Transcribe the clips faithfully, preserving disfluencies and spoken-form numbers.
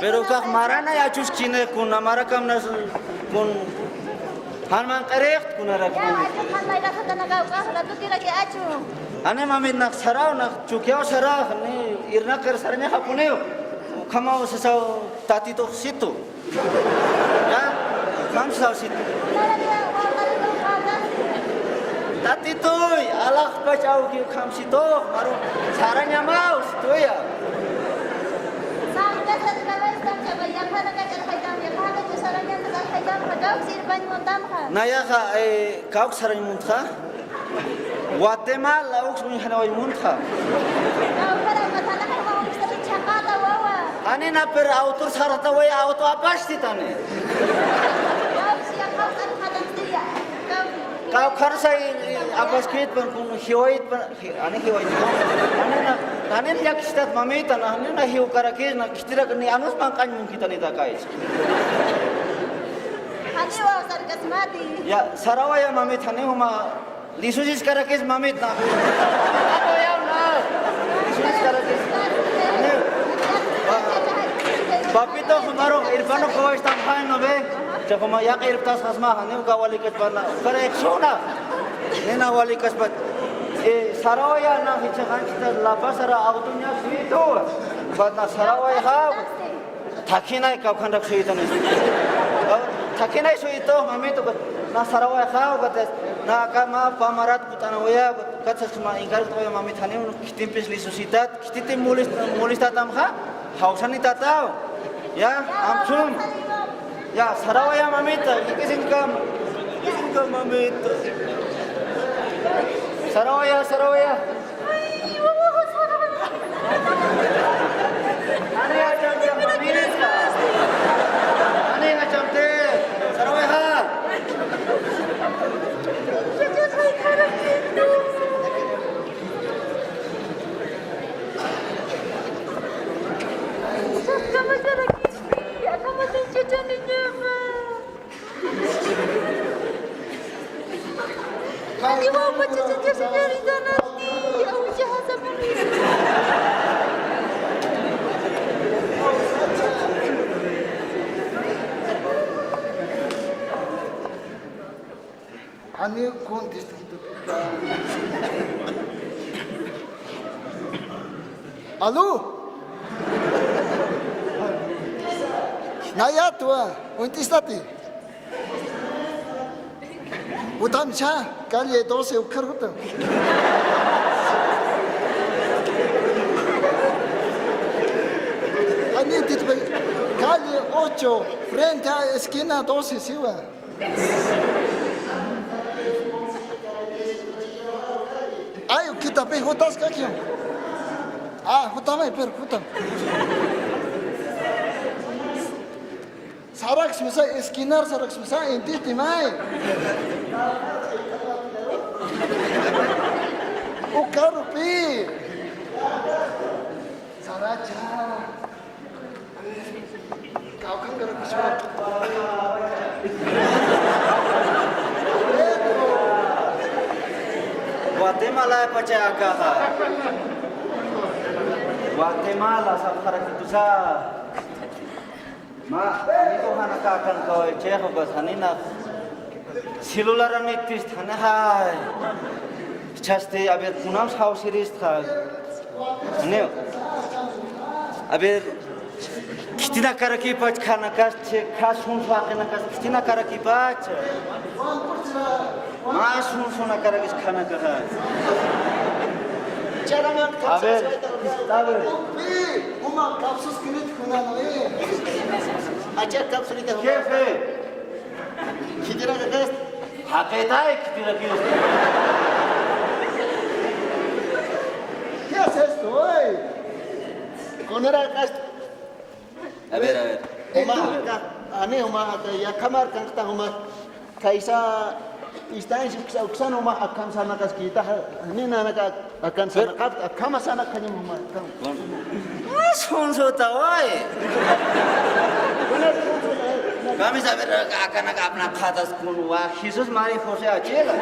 Pero ukax maranay achuskini kuna marakamnas kun jan manq'irixt kunarak. Jani mamit, nax saraw, nax chukiyaw sarax, ni irnaqir sarañaxapuniw. Ukhamaw sasaw tatitux situ. Ya, ukham sasaw situ. Tatituy, alaxpach awki ukham situx, maru sarañamaw situya. Nayaxa, eh, kawk sarañ muntxa. Guatemala, uks uñjanaway muntxa. Anina, pero autor sarata way auto apastitani. Kawk kharsay apaskitpan kun jiwaytpan. Ani jiwaytpan. Anina, anina llakstat mamita, na, anina jiwkarakis, na, khistirak ni anus manq'añ munkitanita kaysa. Ani waw sarkasmati. Ya, sarawaya mamita, ni juma lisusiskarakis mamita. Lisusiskarakis. Ni, pa-, papito, jumaru irpanu kawaytam jain, ¿no ve? Cha juma yaq irptasxasma, ni uka walikachpana. Pero exona. Nina walikachpat. Eh, sarawaya na jichaxanchita La Paz sara autoña situ. Patna sarawaya jaw. Thakhinay kawkhanrak suyitani. Thakhinay suyito, mamito, na saraway jaw, kates, na kama pamarat kut'anawaya, katsas ma inkartawaya mamit janiw, khitimpis lisusitat, khititim molest-, molestatam ja, jawsani tataw. Ya, amsun. Ya, sarawaya mamita, ikisinkam, ikisinkam mamita. Sarawaya, sarawaya. Ani contestito. Aló. Nayatwa, contestati. Utam cha, calle doce, ukharuta. Ani titpe, calle ocho, frente a esquina doce, siwa. Ay, ukitapi jutas kakiw. Ah, jutamay, pero jutam. Saraksmisa, esquinar saraksmisa, intistimay. Ukarupi. Saracha. Kawkhankarupiswa. Guatemala pacha akaxa. Guatemala sapxarakitusa. Ma, amigo, jana kakan kaway, chejo, pues, janina. Celular anitist, jana, ay. Chasti, a ver, kunam sawsirist, ja. Jani. A ver, khitinakarakipach, khanakas, che, khasun, faqinakas, khitinakarakipach. Mä sunsunakarakis khanakaxa. A ver, a ver. Uma capsus kirit kunano, eh. Acha capsulita. Jefe. Khitirakas. Jaqitay, khitirakas. ¿Qué haces tú, oy? Kunarakas. A ver, a ver. Uma, aka, ani uma, aka, yakhamar kankta uma, kaysa, istancia, uksa, uksan uma, akham sanakaskita, ani nanaka, akan sanakap, akhama sanakañam uma, akham. Kun. Ah, sunsuta, oy. Kami saber, aka, akan, aka, apna khatas kun wa, Jesús, María, José, achela.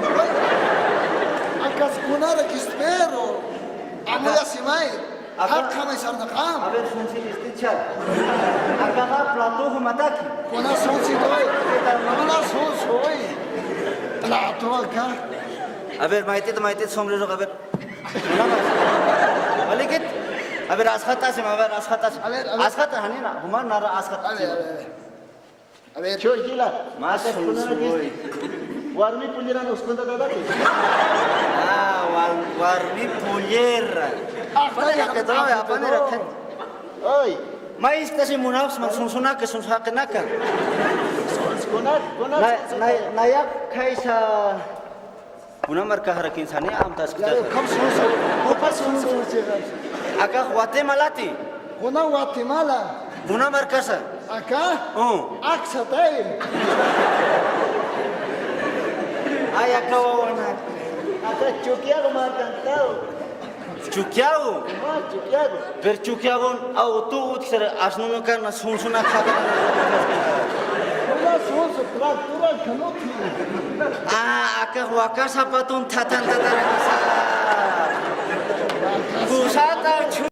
Akas kunara kispero, amuya simay. Aka- Jaqjamay sarnaqam. A ver, sunsi listicha. Akaxa plato jumataki. Kuna sunsi doy. Kuna sunsi doy. Plato aka. A ver, mayt'it, mayt'it sombrero, a ver. Una más. ¿Vale, qué? A ver, asxatasim, a ver, asxatasim. A ver, a ver. Asxata, janina, jumar nara asxata. A ver, a ver, a ver. A ver. Chuy, jila. Más un suy. Warmi pulleran uskuta tataki. Ah, war-, warmi pullera. Ah, vaya, que todo, ya, panera. Ay. Maestra, si munafs, man, sunsunaka, sunsunaka. Sunsunaka, na, na, naya, kaisa. Kuna markaxarakinsani, amtaskta. Ya, ya, kam sunsu. Upa sunsu, chiqas. Aka Guatemalati. Kuna Guatemala. Kuna markasa. Aka? Oh. Aksa tay. Ay, aka wawana. Aka Chukiyago markantau. Chukiyago. Ma, Chukiyago. Pero Chukiyagon, a, utu, utu, sere, asnunu kan, sunsuna, kaka. Una sunsu, tractora, kanuti. Ah, aka waka zapatun, tatan, tatan.